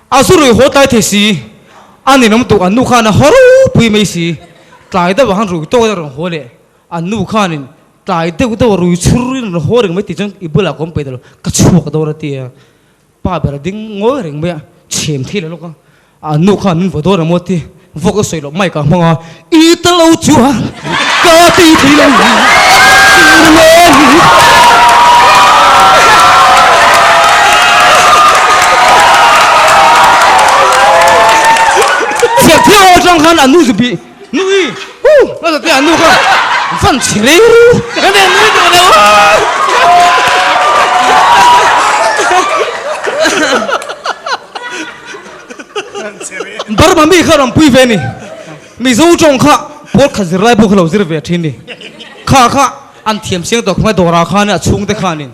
A zu rui haw tlai thei si, a ninawm tuk an nu khan a haw ropui mai si. Tlai deuh ah khan rui tawk in a rawn haw leh. An nu khanin tlai deuh deuh a rui chhur in rawn haw reng mai tih chuan i bulah ka awm peih ta lo, ka chhuak dawn a ti a. Pa ber a ding ngawi reng mai a, chhem thei lo lawk a. An nu khan min vaw dawn a maw ti, vawk a sawi loh mic ah hmang a, I ta lo chuan ka ti thei lo Chhiat thiau atang khan an nu chu bih Nui hu a za te an nu kha van chhe rei ru ka nen nui tawh lo. Burma mi kha rawn pui ve ni. Mizo tawng kha pawl khat zir lai pawh kha lo zir ve thin ni. Kha kha an thiam chiang tawh khawmai dawrah khan a chhungte khanin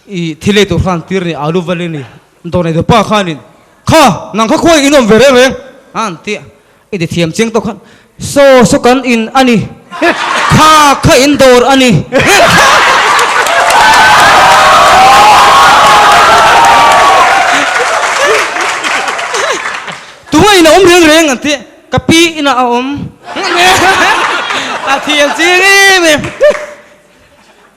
i thil ei tur kha an tir ni alu val ni dawr nei tu pa khanin kha nang kha khawi in awm ve reng reng a an ti a. I ti thiam chiang tawh khan saw saw kan in a ni kha kha in dawr a ni. Tunga in a awm reng reng an ti ka pi inah a awm a thiam chiang em em.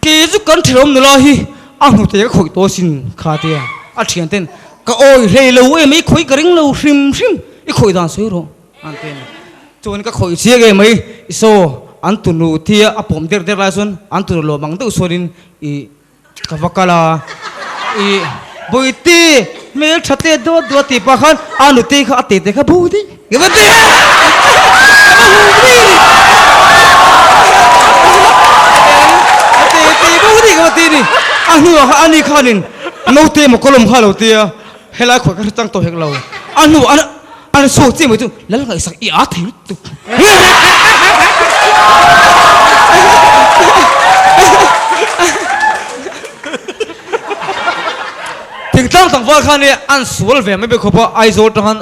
Kei chu kan ṭhelawm nula hi a hnute ka khawih tawh asin kha tia a ṭhian ten ka awi hlei lo em i khawih ka ring lo hrim hrim i khawih dan sawi rawh an ti a ni. Chuan ka khawih chiang em mai i saw an tunu tia a pawm der der lai chuan an tunu lawm ang deuh chuanin i ka va kal a i Bawihte hmel ṭha te dawt dawt tih pah khan a nute kha a tete kha bo daih ka va ti a ka va hmu daih a ni a tete bo daih ka va ti a ni a hnuah khan ani khanin naute emaw ka lawm kha a lo ti a helai khawi ka hre chang tawh hek lo a hnuah an chhuak chiah mai chu lal ngaihsak i â thei lutuk. Thingtlang tlangval khan i an sual ve mai bik khawp a, Aizawl tang khan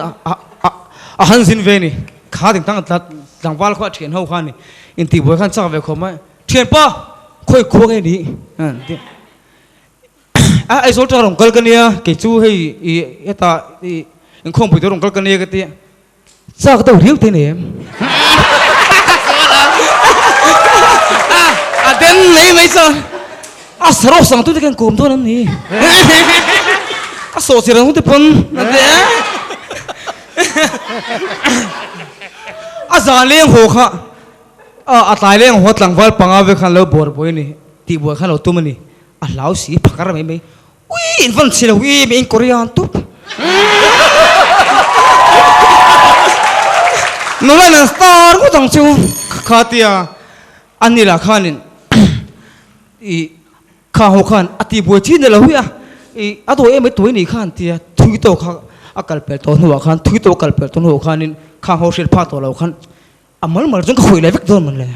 a han zin ve ni. Kha thingtlang tlangval khaw a thian ho khan i intihbuai khan chak ve khawp mai. Thianpa, khawi khua nge ni? An ti. A Aizawl tang rawn kal ka nia, kei chu hei i hetah i inkhawmpui te rawn kal ka nia ka ti a. Chak deuh riau te nei em? A den mai mai chuan a sarawk sang tute khan kawm dawn an ni. A sawh chi rang te pawn a ti a. A zan leng haw kha a tlai leng haw tlangval panga vel khan lo bawr buai a ni tih buai khan lo tum a ni. A hlau si phakar mai mai. Ui in van chhe lo em in Korean tup. Nula in an star ngawt ang chu kha tia a ni lah khanin i kha ho khan a ti buai chi ni lo hi a i a dawi em ai tuai ni khan tia thui tawk kha a kal pel tawh hnuah khan thui tawk a kal pel tawh hnuah khanin khang ho hriat phak tawh lo khan a mal mal chuan ka khawih leh vek dawn mawn le.